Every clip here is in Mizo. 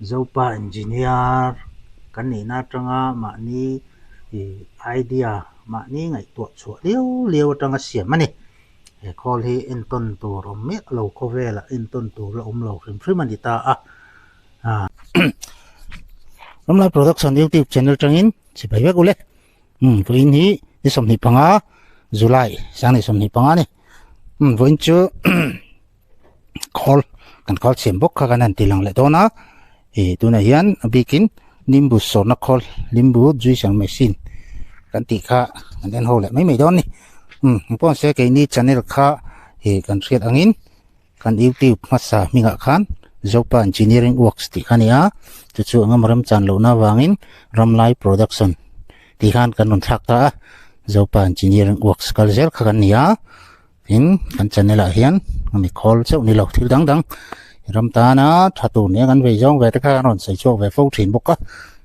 Zopa engineer kan nihna atanga mahni ih idea mahni ngaihtuah chhuah liau liau atanga siam a ni. He khawl hi entawn tur awm miah lo khawvelah entawn tur la awm lo hrim hrim a ni ta a. Ramlai production youtube channel atangin chibai vek ule. Umm vawiin hi ni 25 July sang ni 25 a ni. Umm vawiin chu khawl kan khawl chhiam bawk kha kan han ti lang leh dawn a. Ih tunah hian a bikin nimbu sawrna khawl limbu juicer machine kan tih kha kan en ho leh mai mai dawn a ni. Umm engpawh se keini channel kha ih kan hriat angin. Kan YouTube hmasa hmingah khan Zopa Engineering Works tih kha a ni a, chu chu eng emaw remchan lohna avangin Ramlai Production tih khan kan rawn thlak ta a, Zopa Engineering Works kal zel kha kan ni a, tin kan channel ah hian ami khawl chauh ni lo thil dang dang ram tana tha tur nia kan vei zawng ve te kha kan rawn sawi chhuak ve fo thin bawk a,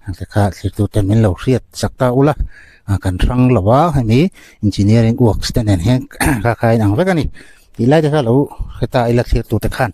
hengte kha thlir tute min lo hriat chak ta ula kan hrang lo a hemi Engineering Works te nen hian kha kha a inang vek a ni. Tih lai te kha lo hre ta ila thlir tur te khan.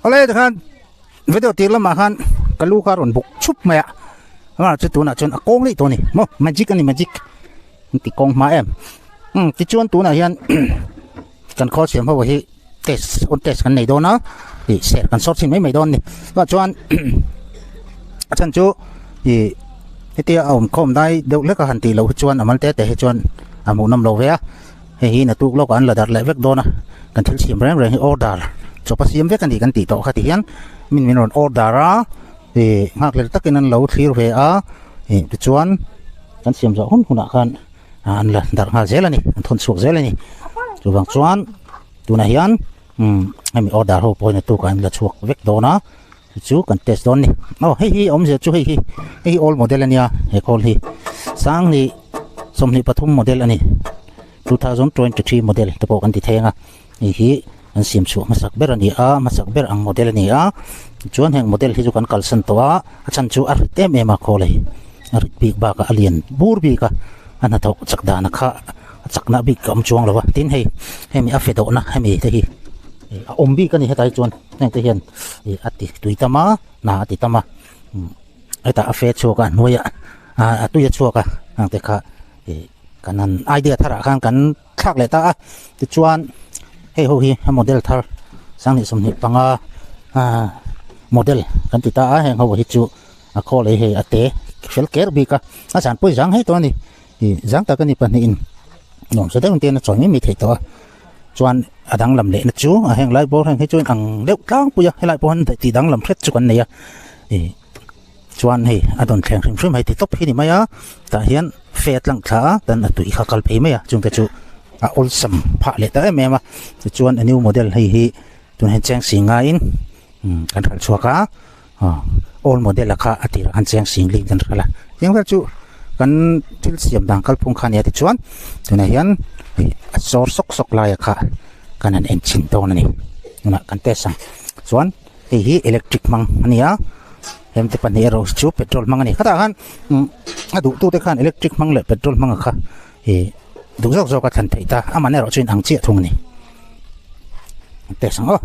Awle tikhan video tir lamah khan ka lu kha a rawn buk chhup mai a amah chu tunah chuan a kawng leh tawh a ni maw magic a ni magic an ti kawng hma em umm tichuan tunah hian kan khawl siam ho hi test on test kan nei dawn a ih ser kan sawr chhin mai mai dawn a ni chuvang chuan a chhan chu ih hetia a awm khawm dai deuh hlek a han tih loh hi chuan a mal te te hi chuan a hmuhnawm lo ve a hei hi naktuk lawkah an la darh leh vek dawn a kan thil siam reng reng hi order chawpa siam vek a ni kan tih tawh kha ti hian min min rawn order a ih nghak lel takin an lo thlir ve a ih tichuan kan siam zawh hun hunah khan an la darh nghal zel a ni an thawn chhuak zel a ni chuvang chuan tunah hian umm hemi order ho pawhin a tukah an la chhuak vek dawn a chu chu kan test dawn a ni aw hei hi awmzia chu hei hi hei hi old model a nia he khawl hi sanghnih 23 model a ni 2023 model te pawh kan ti thei ang a hei hi an siam chhuah hmasak ber a ni a hmasak ber ang model a ni a tichuan heng model hi chu kan kalsan tawh a a chhan chu a rit em em a khawl hei a rit bik bakah a lian bur bik a a hnathawk chak dan a kha a chakna bik a awm chuang lo a tin hei hemi a fe dawhna hemi te hi a awm bik a ni hetlai chuan heng te hian ih a ti tui tam a hna a ti tam a hetah a fe chhuak a a hnuaiah a tui a chhuak a heng te kha ih kan han idea tharah khan kan. thlak leh ta a tichuan hei ho hi a model thar sanghnih 25 ahh model kan ti ta a heng ho hi chu a khawl ei hei a te fel ker bik a a zan pawh hi zang hei tawh a ni ih zang tak a ni pahnihin nuam sa deuh ten a chawi mai mai theih tawh a chuan a danglam leh na chu a heng lai bawr heng hi chuan ang deuh tlangpui a helai pawh hian tih danglam hret chu kan nei a ih. Chuan hei a dawn thleng hrim hrim hei ti tawp hi ni mai a tah hian fe a tlang thla a tan a tui kha kal phei mai a chungte chu a awlsam phah leh ta em em a tichuan a new model hei hi tunah hian cheng sing ngaiin umm kan hralh chhuak a aw old model a kha a tirah khan cheng sing lin kan hralh a tiang vel chu kan thil siam dan kalphung kha a nia tichuan tunah hian hei a sawr sawk sawk laia kha kan han en chhin dawn a ni tunah kan test ang chuan. Hei hi electric hmang a ni a hem te pahnih erawh chu petrol hmang a ni khatah khan umm a duh tute khan electric hmang leh petrol hmang a kha ih duh zawk zawk a thlan theih ta aman erawh chu in ang chiah thung a ni test ang aw.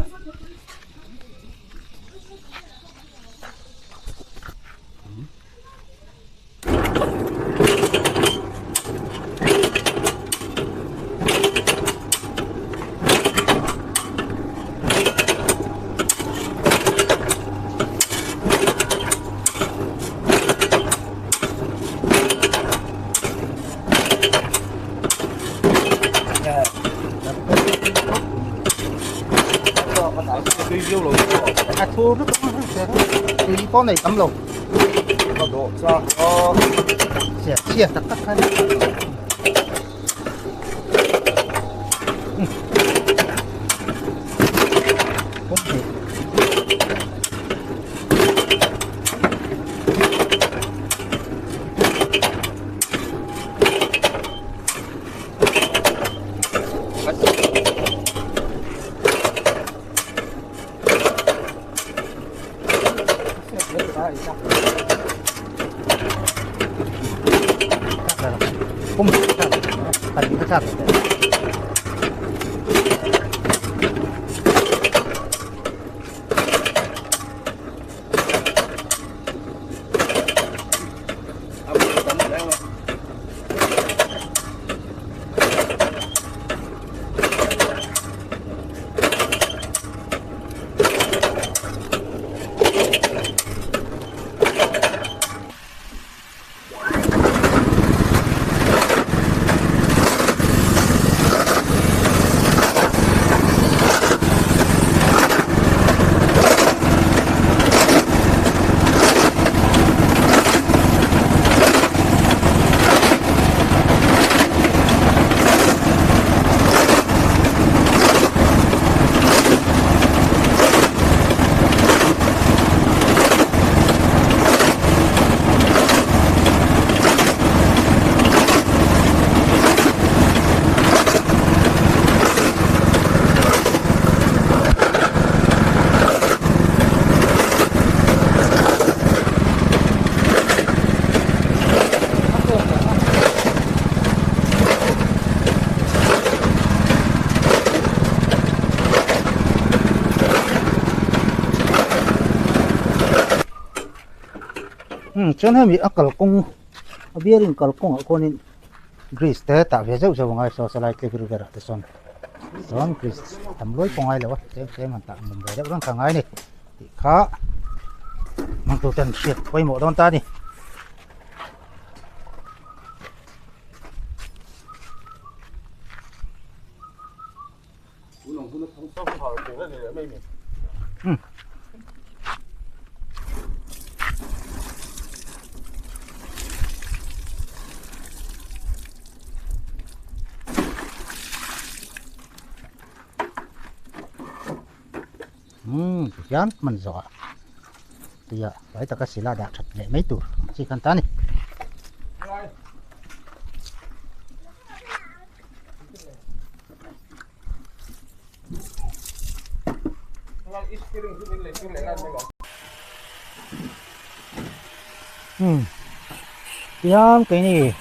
A thur lutuk a tui pawh nei tam lo. Ka dawh chak a. Chhia chhia tak tak khan. Pum kan ka chak. Hmm, chuan hemi a kalkawng a bearing kalkawngah khuanin grease te tah ve zeuh zeuh a ngai saw salai click river ah te sawn chuan grease tam luai pawh ngai lo a tlem tlem han tah mum ve deuh reng kha a ngai a ni tih kha hmangtu ten hriat pawimawh dawn ta a ni. Umm tihian hman zawh ah tuiah fai taka sila dah that leh mai tur ang chi khan ta a ni. Umm tihian keini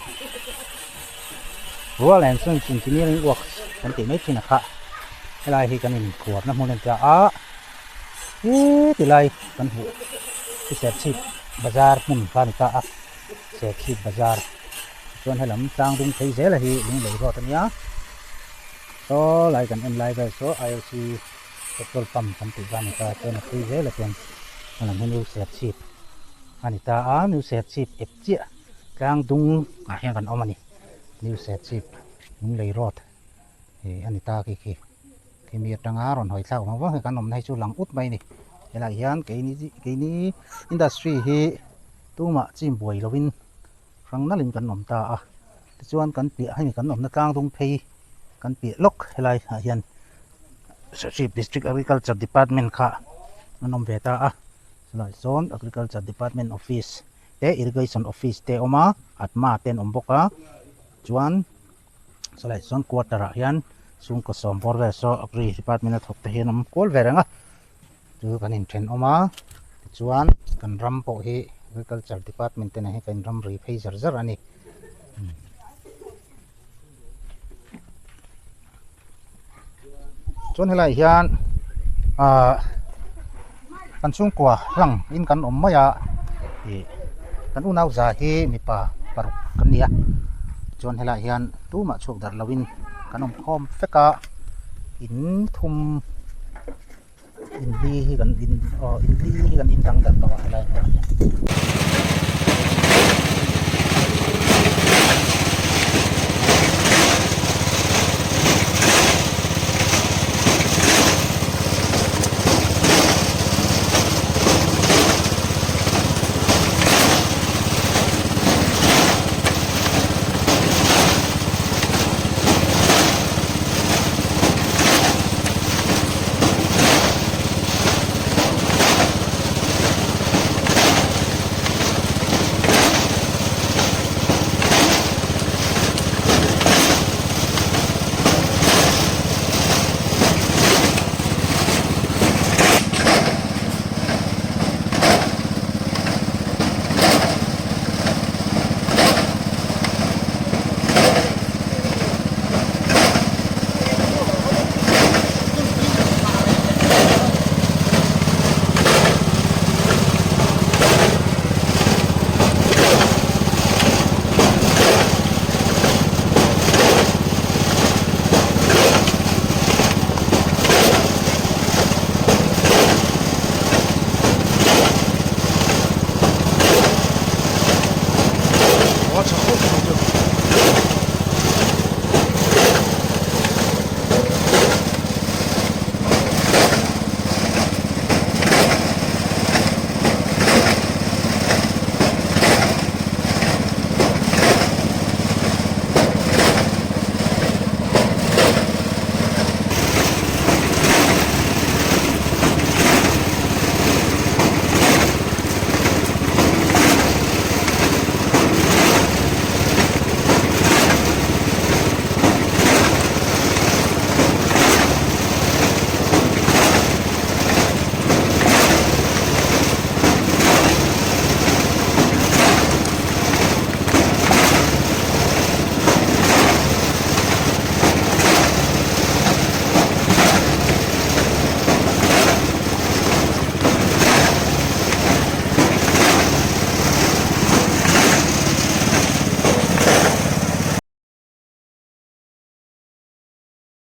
Rural and Science Engineering Works kan tih mai thin a kha helai hi kan inkhuarna hmun a ni ta a heti lai kan hmuh hi Serchhip bazar hmun kha a ni ta a Serchhip bazar chuan helam tlang dung phei zel a hi Lunglei road a nia saw lai kan en lai vel saw IOC petrol pump kan tih kha a ni ta chuan a phei zel a chuan helam hi New Serchhip a ni ta a New Serchhip ep chiah tlang dung ah hian kan awm a ni New Serchhip Lunglei road ih a ni ta khi khi khimi atanga rawn hawi thlak vang vang hi kan awmna hi chu lang ut mai a ni helaiah hian keini keini industry hi tumah chim buai lovin hrang nalhin kan awm ta a tichuan kan piah hemi kan awmna tlang dung phei kan piah lawk helai ah hian Serchhip District Agriculture Department kha an awm ve ta a chulaiah sawn Agriculture Department Office te Irrigation Office te a awm a ATMA te an awm bawk a chuan chulaiah chuan quarter ah hian chhungkaw sawm bawr vel saw Agri Department a thawk te hi an awm kual ve reng a chu kan inthenawm a tichuan kan ram pawh hi agriculture department te nen hian kan inram ri phei zar zar a ni chuan helaiah hian ahh kan chhungkua hlang in kan awm mai a ih kan unau za hi mipa paruk kan ni a chuan helaiah hian tumah chhuak darh loin kan awm khawm vek a in thum in li hi kan in aw in li hi kan in dang darh tawh a helai hmunah hian.